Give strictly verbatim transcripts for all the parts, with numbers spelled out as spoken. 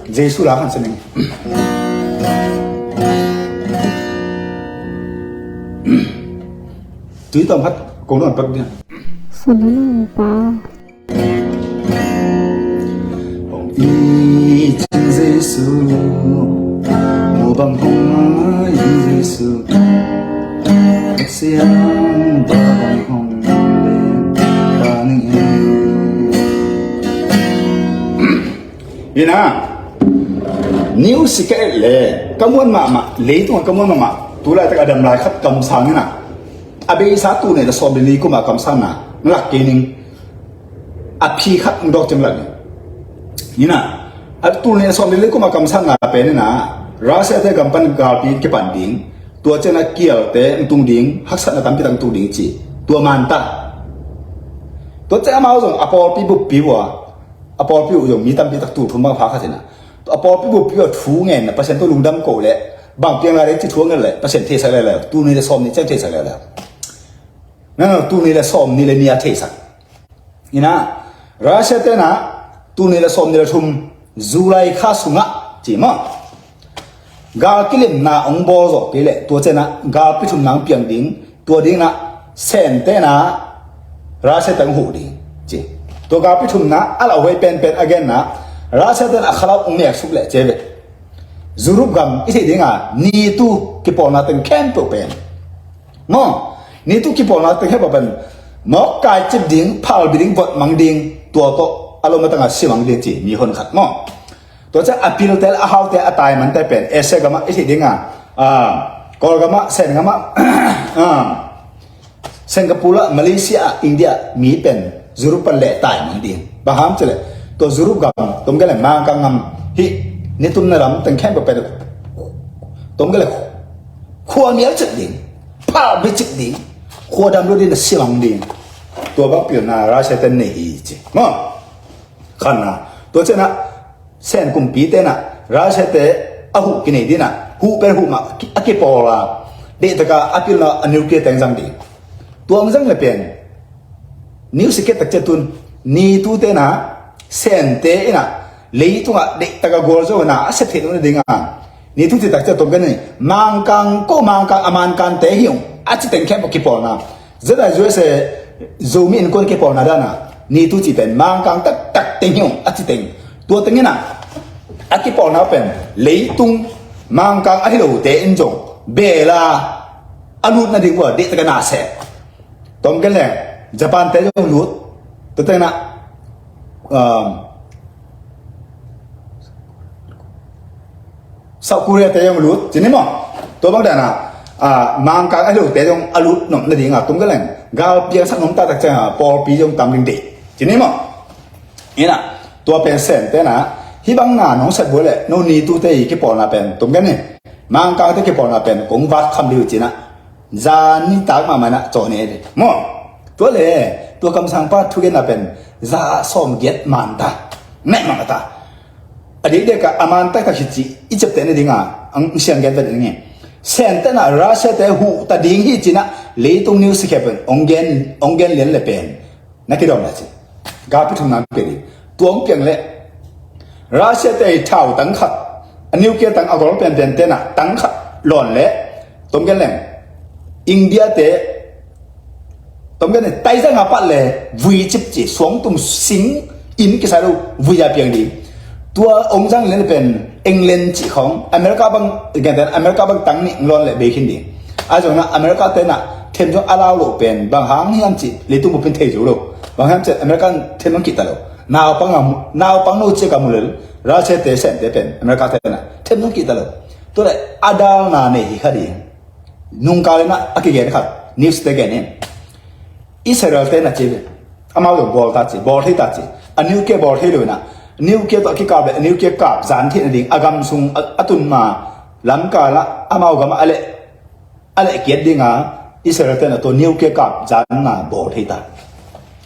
Jesu la khan sa ning. Tui tawm khat kong don pak dia. Sa na nung pa. Hong i cin Jesu, mu bang hong i Jesu, siang bang hong len ta ning e. Ina, news ka et le ka muan mahmah, leitungah ka muan mahmah, tu laitak a dam lai khat kamsang ina, a beisa tul nih le sawm le li kum a kamsang na na lak kei ning. A phi khat ng dawk cem lak ning. Ina, a tul nih le sawm le li kum a kamsang na pen ina, Russia te gam pan galpi kipan ding, tua ciang a kialte ng tung ding, haksatna tampi tak ng tung ding ci, tua man ta. Tua ciang amau zong a pawlpi buppi uh a, a pawlpi uh zong mi tampi tak tul thum bang pha khat ina, tua a pawlpi buppi uh a thu ngen na, Pasian tua lungdam ko le, bang piang lai le ci thu ngen le, Pasian theisak le le, tul nih le sawm nih ciang theisak le le. Nang tul nih le sawm nih le nih a theisak. Ina, Russia te na tul nih le sawm nih le thum July kha sungah ci maw, gal kilemna ong bawl zawh kei leh tua ciang a galpi thumna ong piang ding, tua ding na Sen te na Russia te ong huh ding ci. Tua galpi thumna a lauhuai penpen a genna, Russia te na a khalau ong mek suk leh ci ve. Europe gam i theih ding a NATO kipawlna teng khempeuh pen maw, NATO kipawlna teng khempeuh pen mawk kai cip ding, phalbi ding, vot mang ding, tua tawh a lom a tang a si mang ding ci mi hon khat maw. Tua ciang a pilte le a haute a tai mante pen Asia gam ah i theih ding a, ah, Kawlgam ah, Sen gam ah, ah, Singapore ah, Malaysia ah, India mi pen Europe pan leh tai mang ding. Bang hang hiam cih leh tua Europe gam, tom gen le Mangkang gam hi, ni tumna lam teng khempeuh pen tom gen le khua mial cip ding, phalbi cip ding, khua dam lo ding na si mang ding. Tua bang pilna Russia te nei hi ci maw. Khatna, tua ciang a Sen kumpi te na Russia te a huh kinei ding a, huh pen huh mah a kipawl a, deihtak a a pilna a nuclear teng zang ding. Tua ong zang le pen news i et tak ciang tun NATO te na Sen te ina leitungah deihtak a gualzo na a sep theih loh na ding a, NATO cih tak ciang tom gen ni, Mangkang ko, Mangkang a Mangkang te hi ung a ci teng khempeuh kipawlna. Zeta U S A Zomi innkuan kipawlna dan a NATO cih pen Mangkang taktak teng hi ung a ci teng. Tua teng ina a kipawlna pen leitung Mangkang a hi lote in zong bel a a lut nading uh a deihtak a na sep. Tom gen le Japan te zong lut. Tua teng ina, um, South Korea te zong lut ci ni maw. Tua bang dan a, ah, Mangkang a hi lote zong a lut nop nading a, tom gen le gal piangsak nop taktak ciang a pawlpi zong tam ding deih ci ni maw. Ina, tua pen Sen te na hih bang na nong sep buai le no NATO te i kipawlna pen tom gen ni, Mangkang te kipawlna pen kong vat kham ding uh ci na, zan nitak mahmah na caw ne ding maw. Tua le tua kamsang pa thugenna pen za sawm giat man ta, neh mah ta. A dikdek a a man taktak hi ci i ciapteh nading a ang siang gen vet ning e. Sen te na Russia te huh ta ding hi ci na leitung news khempeuh in ong gen, ong gen lian le pen na kidawm na ci. Galpi thumna pia ding. Tua ong piang le Russia te i thau tang khat, a nuclear tang a gol penpen te na tang khat lawn le, tom gen leng India te, tom gen leng Taizang a pat le vui cip ci, suangtum sing in kisai lo vui a piang ding. Tua ong zang lian le pen England cih khawng, America bang, genten America bang tang nih lawn le bei khin ding. A zong na America te na them zong a lau lo pen bang hang hiam cih leitung bupin thei zo lo. Bang hiam cih America them zong kihta lo. Naupang a mu-, naupang lo ciak a mu lel Russia te Sen te pen America te na them zong kihta lo. Tua le a dalna nei hi kha ding. Nungkal in a kigen khat news te gen in Israel te na ci ve. Amau zong bawl ta ci, bawl thei ta ci. A nuclear bawl thei lo in a, nuclear tawh a kikap le a nuclear kap zan theih nading a gam sung a, a tun ma lamkal ah amau gam ah a leh, a leh kiat ding a Israel te na tua nuclear kap zanna bawl thei ta.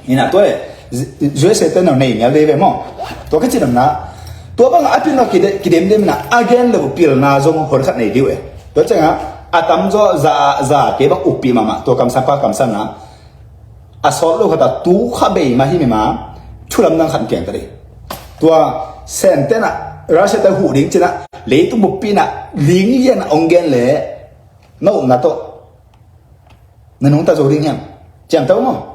Ina tua le U S A te na nei mial dei ve maw. Tua ka ci namna tua bang a pilna kide-, kidemdem ina a gen lo pilna zong hon khat nei diu e. Tua ciang a a tamzaw za, za kei bang uppi mahmah tua kamsang pa kamsang na a sawt lo khat a tu kha bei mah hi mi ma, thu lamdang khat piang ta dei. Tua Sen te na Russia te huh ding cinah leitung buppi inah ling lian a ong gen le na upna tawh na nungta zo ding hiam? Ciamteu maw?